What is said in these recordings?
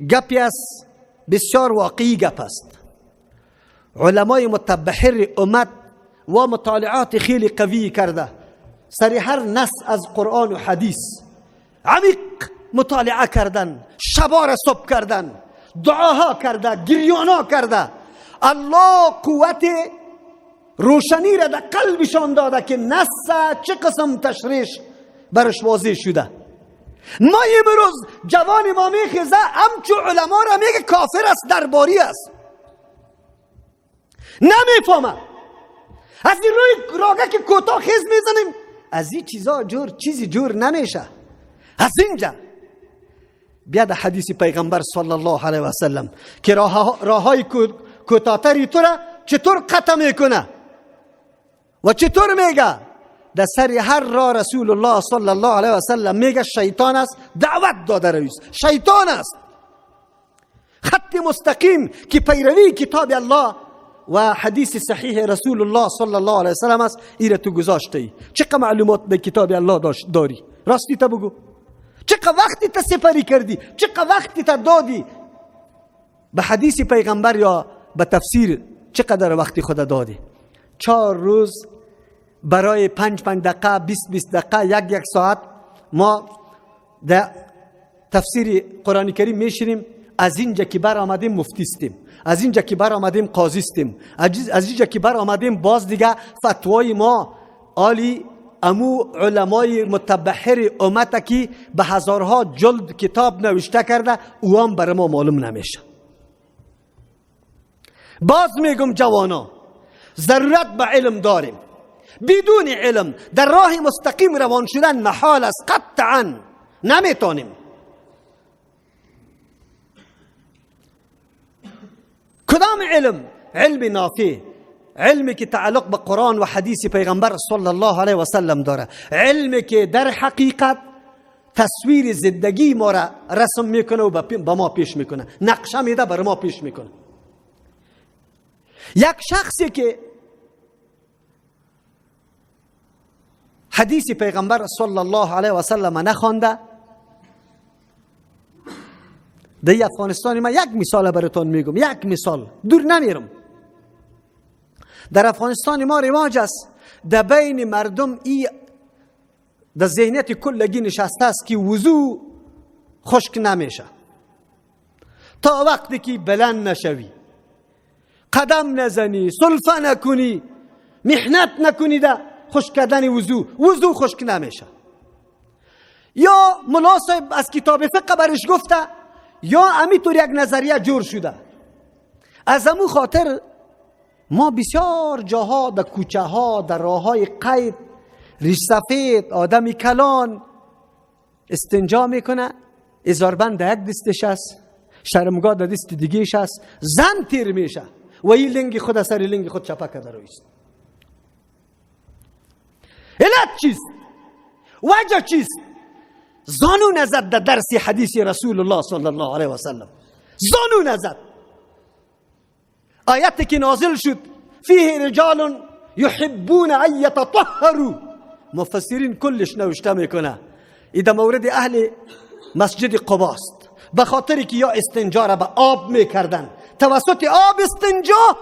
گپی است بسیار واقعی گپ است. علمای متبحر امت و مطالعات خیلی قوی کرده سر هر نص از قرآن و حدیث عمیق مطالعه کردن، شبا را صبح کردن، دعاها کرده، گریانا کرده. الله قوت روشنی را در قلبشان داده که نص چه قسم تشریح برش واضح شده. ما امروز جوان ما میخیزه همچو علما را میگه کافر است، درباری است، نمیفهمه. از این روی راگه که کوتاه خیز میزنیم از این چیزا جور چیزی جور نمیشه. از اینجا بیاد حدیث پیغمبر صلی الله علیه و سلم که راههای کوتاه‌تری تو را چطور قطع میکنه و چطور میگه. در سر هر راه رسول الله صلی الله علیه و سلم میگه شیطان است، دعوت داده رویست، شیطان است. خط مستقیم که پیروی کتاب الله و حدیث صحیح رسول الله صلی الله علیه و سلم است، ایره تو گذاشته ای. چقدر معلومات به کتاب الله داری؟ راستی تا بگو چقدر وقتی تا سپری کردی، چقدر وقتی تا دادی به حدیث پیغمبر یا به تفسیر، چقدر وقتی خود دادی؟ 4 روز برای 5 5 دقیقه، 20 20 دقیقه، 1 1 ساعت ما در تفسیر قرآن کریم میشینیم. از اینجا که بر آمدیم مفتیستیم، از اینجا که بر آمدیم قاضیستیم، از اینجا که بر آمدیم باز دیگه فتوای ما عالی امو علمای متبحر امت که به هزارها جلد کتاب نوشته کرده او هم بر ما معلوم نمیشه. باز میگم جوانا ضرورت به علم داریم. بدون علم در راه مستقیم روان شدن محال است، قطعا نمیتونیم. کدام علم؟ علم نافع، علمی که تعلق به قرآن و حدیث پیغمبر صلی الله علیه و سلم داره، علمی که در حقیقت تصویر زندگی ما را رسم میکنه و به ما پیش میکنه، نقشه میده بر ما پیش میکنه. یک شخصی که حدیث پیغمبر صلی الله علیه و سلم نخوانده، در افغانستان ما یک مثال براتون میگم، یک مثال، دور نمیرم. در افغانستان ما رواج است در بین مردم ای در ذهنیت کلگی نشسته است که وضو خشک نمیشه تا وقتی که بلند نشوی، قدم نزنی، سلفه نکنی، محنت نکنی در خشک کردن وضو، وضو خشک نمیشه. یا ملا صاحب از کتاب فقه برش گفته یا امیطور یک نظریه جور شده. از امو خاطر ما بسیار جاها در کوچه ها، در راه های قید، ریش سفید، آدمی کلان استنجا میکنه، ازاربند در یک دستش است، شرمگاه در دست دیگهش است، زن تیر میشه و این لنگ خود سر لنگ خود چپه کرده رویست. علت چیست؟ وجه چیست؟ زانو نزد در درس حدیث رسول الله صلی الله علیه و سلم، زانو نزد. آیتی که نازل شد فیه رجال یحبون ان یتطهروا، مفسرین کلش نوشته میکنه این در مورد اهل مسجد قبا است، به خاطر که یا استنجا را به آب میکردن، توسط آب استنجا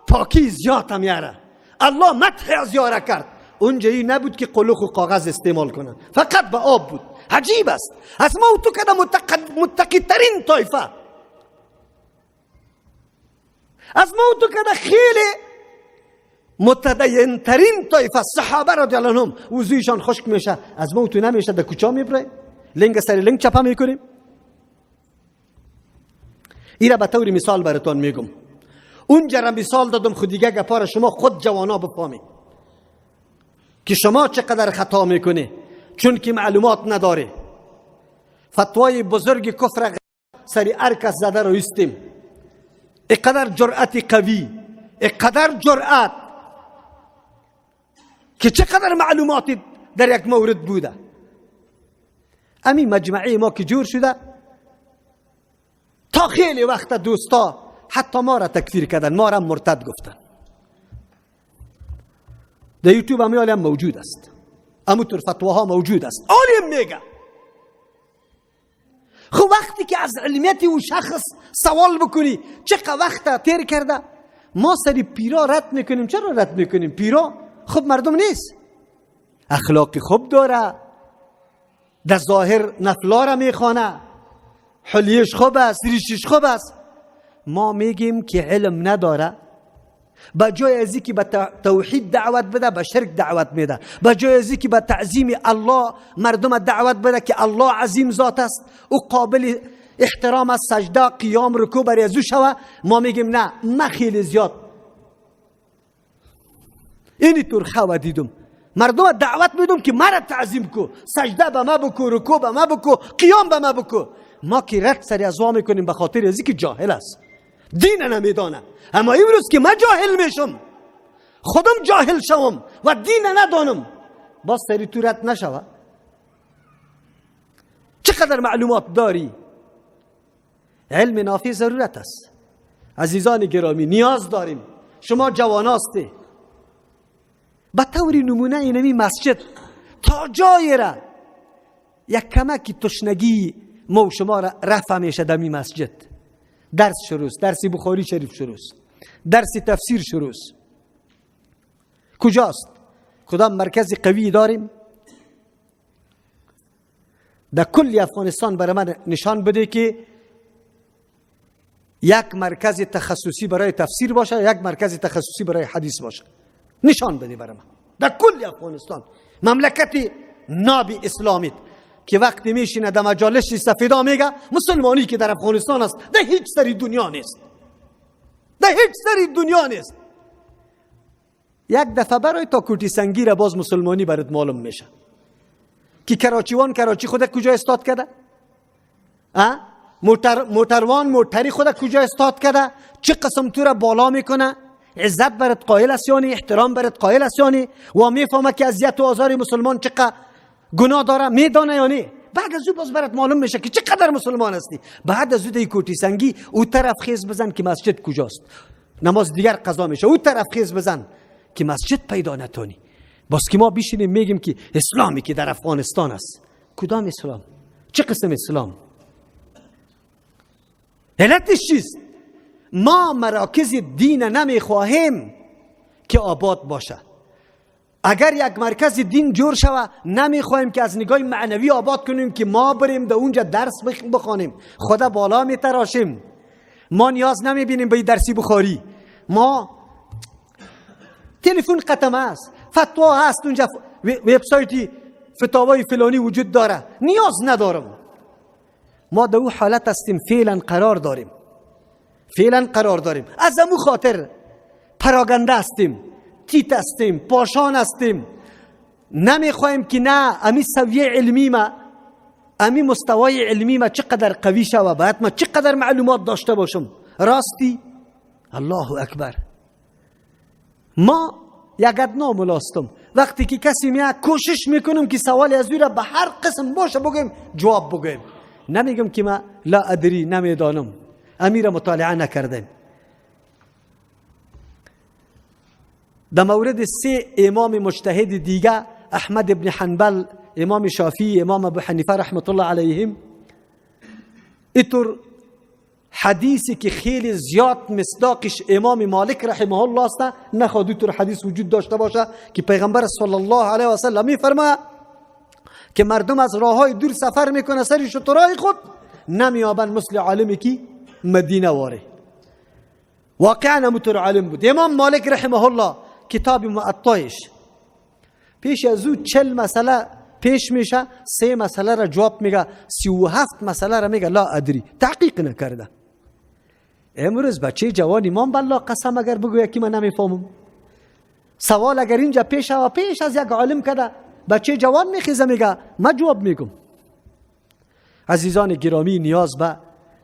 پاکی زیاد میاره. الله مدح از یاره کرد. اونجا این نبود که قلوخ و کاغذ استعمال کنن، فقط به آب بود. عجیب است. از ما و تو کده متقی ترین طایفه، از ما و تو کده خیلی متدین ترین طایفه، صحابه رضی الله عنهم وضویشان خشک میشه، از ما و تو نمیشه. در کوچه میبره، لنگ سر لنگ چپه میکنیم. ایره به طور مثال براتون میگم. اونجا را مثال دادم، خود دیگه گپار شما خود جوانا بفهمید که شما چقدر خطا میکنی، چون که معلومات نداره. فتوای بزرگ کفر سری ارکس زده رو ایستیم. اقدر جرأت قوی، اقدر جرأت که چقدر معلومات در یک مورد بوده. امی مجمعی ما که جور شده تا خیلی وقت دوستا حتی ما را تکفیر کردن، ما را مرتد گفتن. در یوتیوب همی هم موجود است، همونطور فتواها موجود است. آلیم میگه خب وقتی که از علمیت او شخص سوال بکنی چقدر وقت تیر کرده، ما سری پیرا رد میکنیم. چرا رد میکنیم؟ پیرا خب مردم نیست، اخلاق خوب داره، در ظاهر نفلا را میخوانه، حلیش خوب است، ریشش خوب است. ما میگیم که علم نداره، با جای ازی که به توحید دعوت بده به شرک دعوت میده، با جای ازی که به تعظیم الله مردم دعوت بده که الله عظیم ذات است، او قابل احترام است، سجده قیام رکوع بر ازو شوه، ما میگیم نه ما خیلی زیاد اینی طور خوا دیدم مردم دعوت میدم که مرا تعظیم کو، سجده به ما بکو، رکوع به ما بکو، قیام به ما بکو. ما که رد سری از وا میکنیم به خاطر ازی که جاهل است، دین نمیدانه. اما امروز که من جاهل میشم، خودم جاهل شوم و دین ندانم، باز سری تو رد نشوه. چقدر معلومات داری؟ علم نافع ضرورت است. عزیزان گرامی نیاز داریم. شما جوان هستی، به طور نمونه اینمی مسجد تا جای را یک کمکی تشنگی ما و شما را رفع میشه. دمی مسجد درس شروع، درس بخاری شریف شروع، درس تفسیر شروع. کجاست؟ کدام مرکز قوی داریم؟ در کل افغانستان برای من نشان بده که یک مرکز تخصصی برای تفسیر باشه، یک مرکز تخصصی برای حدیث باشه. نشان بده برای من در کل افغانستان، مملکت ناب اسلامی که وقتی میشینه در مجالس سفیدا میگه مسلمانی که در افغانستان است در هیچ سری دنیا نیست، در هیچ سری دنیا نیست. یک دفعه برای تا کوتی سنگی را باز مسلمانی برات معلوم میشه که کراچیوان کراچی خود کجا استاد کرده، موتروان موتری خود کجا استاد کرده، چه قسم تو را بالا میکنه، عزت برات قائل است یعنی احترام برات قائل است یعنی، و میفهمه که اذیت و آزار مسلمان چقدر گناه داره، میدانه یعنی. بعد از او باز برات معلوم میشه که چقدر مسلمان هستی. بعد از او دی کوتی سنگی او طرف خیز بزن که مسجد کجاست، نماز دیگر قضا میشه، او طرف خیز بزن که مسجد پیدا نتونی. باز که ما بیشینیم میگیم که اسلامی که در افغانستان است، کدام اسلام؟ چه قسم اسلام؟ علتش چیست؟ ما مراکز دین نمیخواهیم که آباد باشه. اگر یک مرکز دین جور شوه نمیخواهیم که از نگاه معنوی آباد کنیم که ما بریم در اونجا درس بخوانیم، خدا بالا میتراشیم. ما نیاز نمیبینیم به درسی بخاری، ما تلفن قطمه است، فتوا هست اونجا، وبسایتی فتاوای فلانی وجود داره، نیاز ندارم. ما در او حالت هستیم، فعلا قرار داریم، فعلا قرار داریم. از امو خاطر پراگنده هستیم، تیت هستیم، پاشان هستیم. نمیخوایم که نه امی سویه علمی ما، امی مستوای علمی ما چقدر قوی شوه، باید ما چقدر معلومات داشته باشم. راستی الله اکبر، ما یک ادنا ملاستم. وقتی که کسی میاد کوشش میکنم که سوال از او را به هر قسم باشه بگویم جواب بگویم، نمیگم که ما لا ادری نمیدانم، امیر مطالعه نکردیم. در مورد سه امام مجتهد دیگه، احمد ابن حنبل، امام شافعی، امام ابو حنیفه رحمت الله علیهم، اینطور حدیثی که خیلی زیاد مصداقش امام مالک رحمه الله است، نخواد اینطور حدیث وجود داشته باشه که پیغمبر صلی الله علیه و سلم میفرماید که مردم از راههای دور سفر میکنه سر شترای خود نمیابند مثل عالمی که مدینه واره. واقعا همونطور عالم بود. امام مالک رحمه الله کتاب معطایش پیش از او 40 مسئله پیش میشه، 3 مسئله را جواب میگه، 37 مسئله را میگه لا ادری، تحقیق نکرده. امروز بچه جوان امام بالله قسم اگر بگوید که من نمیفهمم، سوال اگر اینجا پیش و پیش از یک عالم کده، بچه جوان میخیزه میگه من جواب میگم. عزیزان گرامی نیاز به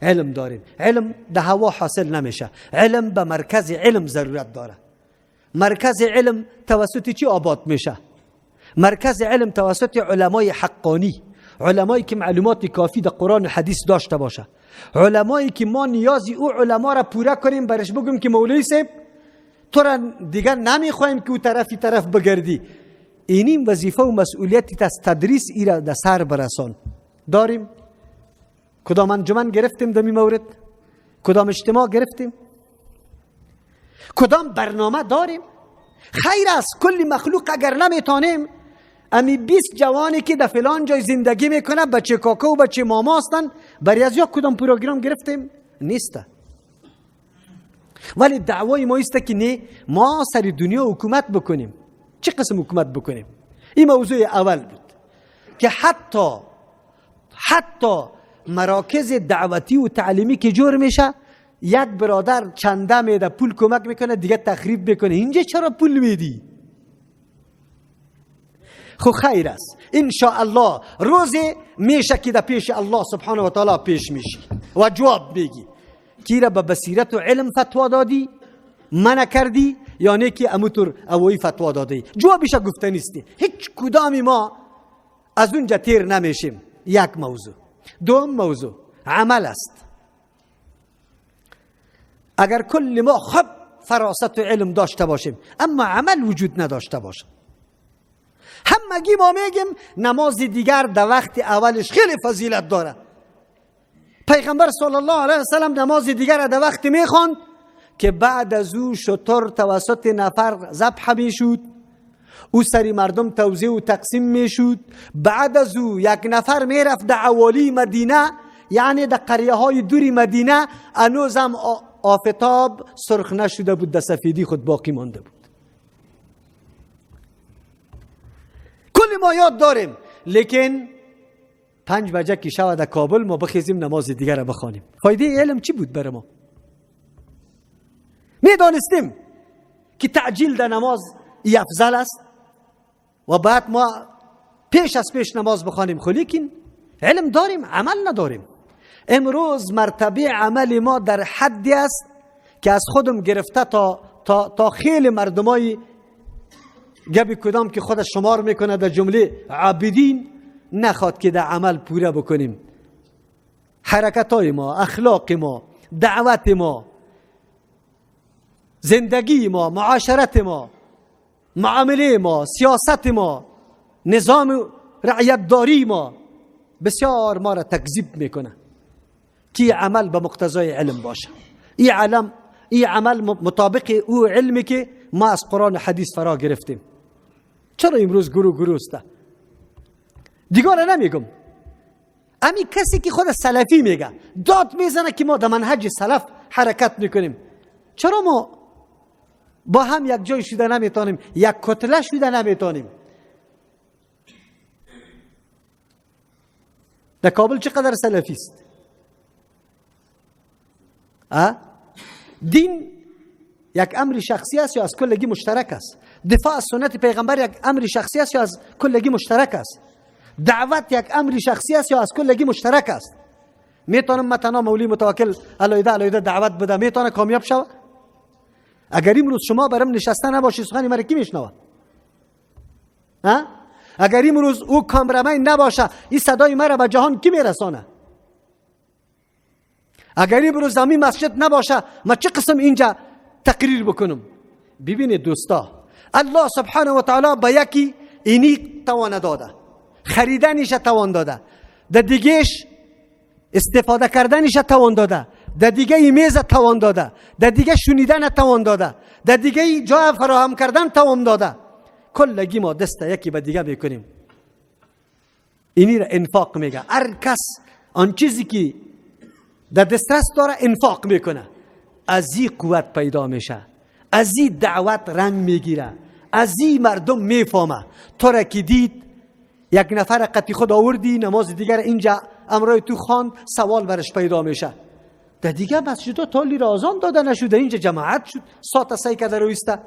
علم داریم. علم ده هوا حاصل نمیشه، علم به مرکز علم ضرورت داره. مرکز علم توسط چی آباد میشه؟ مرکز علم توسط علمای حقانی، علمایی که معلومات کافی در قرآن و حدیث داشته باشه، علمایی که ما نیازی او علما را پوره کنیم، برش بگیم که مولوی صاحب تو را دیگه نمیخوایم که او طرفی طرف بگردی، اینیم وظیفه و مسئولیتی از تدریس ای را در سر برسان داریم. کدام انجمن گرفتیم در مورد؟ کدام اجتماع گرفتیم؟ کدام برنامه داریم؟ خیر است کلی مخلوق اگر نمیتونیم، امی 20 جوانی که در فلان جای زندگی میکنه، بچه کاکا و بچه ماما هستن، برای از یا کدام پروگرام گرفتیم؟ نیست. ولی دعوای ما است که نه، ما سر دنیا حکومت بکنیم. چه قسم حکومت بکنیم؟ این موضوع اول بود که حتی مراکز دعوتی و تعلیمی که جور میشه، یک برادر چنده میده، پول کمک میکنه، دیگه تخریب میکنه. اینجا چرا پول میدی؟ خو خیر است ان شاء الله روز میشه که در پیش الله سبحانه و تعالی پیش میشی و جواب میگی کی را به بصیرت و علم فتوا دادی، منع کردی یا نه که اموتور اوی فتوا دادی؟ جوابش گفته نیستی. هیچ کدام ما از اونجا تیر نمیشیم. یک موضوع. دوم موضوع عمل است. اگر کل ما خب فراست و علم داشته باشیم اما عمل وجود نداشته باشه، همگی ما میگیم نماز دیگر در وقت اولش خیلی فضیلت داره. پیغمبر صلی الله علیه و سلم نماز دیگر در وقت میخواند که بعد از او شتر توسط نفر ذبح میشد، او سری مردم توزیع و تقسیم میشد. بعد از او یک نفر میرفت در عوالی مدینه، یعنی در قریه های دوری مدینه، هنوزم آفتاب سرخ نشده بود، در سفیدی خود باقی مانده بود. کل ما یاد داریم، لیکن 5 بجه که شود در کابل ما بخیزیم نماز دیگر را بخوانیم. فایده علم چی بود برای ما؟ میدانستیم که تعجیل در نماز افضل است و بعد ما پیش از پیش نماز بخوانیم، خو لیکن علم داریم عمل نداریم. امروز مرتبه عمل ما در حدی است که از خودم گرفته تا خیلی مردمای گبی کدام که خودش شمار میکنه در جمله عابدین، نخواد که در عمل پوره بکنیم. حرکتای ما، اخلاق ما، دعوت ما، زندگی ما، معاشرت ما، معامله ما، سیاست ما، نظام رعیتداری ما، بسیار ما را تکذیب میکنه که عمل به مقتضای علم باشه. ای عمل مطابق او علمی که ما از قرآن و حدیث فرا گرفتیم. چرا امروز گروه گروه است؟ دیگه را نمیگم، امی کسی که خود سلفی میگه داد میزنه که ما در منهج سلف حرکت میکنیم، چرا ما با هم یک جای شده نمیتونیم، یک کتله شده نمیتونیم؟ در کابل چقدر سلفی است؟ دین یک امر شخصی است یا از کلگی مشترک است؟ دفاع از سنت پیغمبر یک امر شخصی است یا از کلگی مشترک است؟ دعوت یک امر شخصی است یا از کلگی مشترک است؟ میتونم متنا مولی متوکل علایده علایده دعوت بده، میتونه کامیاب شود؟ اگر امروز شما برم نشسته نباشی سخن مرا کی میشنوه؟ اگر امروز او کامرامین نباشه این صدای مرا به جهان کی میرسانه؟ اگر امروز زمین مسجد نباشه ما چه قسم اینجا تقریر بکنم؟ ببینید دوستا، الله سبحانه و تعالی به یکی اینی توان داده، خریدنش توان داده، در دیگهش استفاده کردنش توان داده، در دیگه میز توان داده، در دیگه شنیدن توان داده، در دیگه جای فراهم کردن توان داده. کلگی ما دست یکی به دیگه میکنیم. اینی را انفاق میگه. هر کس آن چیزی که در دسترس داره انفاق میکنه، از این قوت پیدا میشه، از این دعوت رنگ میگیره، از این مردم میفهمه. تو را که دید یک نفر قطی خود آوردی نماز دیگر اینجا امرای تو خواند، سوال برش پیدا میشه. در دیگه مسجدها تالی را آزان داده نشده، اینجا جماعت شد ساعت سعی کرده رویسته.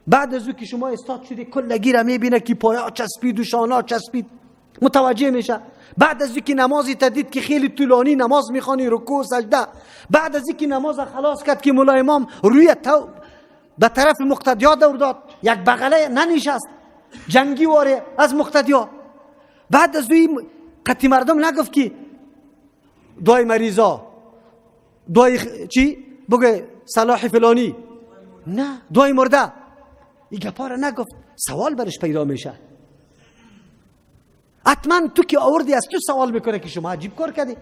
بعد از او که شما استاد شدی کلگی را میبینه که پایا چسبید و شانا چسبید، متوجه میشه. بعد از اینکه نمازی تدید که خیلی طولانی نماز میخوانی، رکوع سجده، بعد از اینکه نماز خلاص کرد که مولا امام روی تو به طرف مقتدیا دور داد، یک بغله ننشست جنگی واره از مقتدیا. بعد از این قطی مردم نگفت که دعای مریضا، دعای چی بگه صلاح فلانی، نه دعای مرده، این گپا را نگفت. سوال برش پیدا میشه. حتما تو که آوردی از تو سوال میکنه که شما عجیب کار کردی.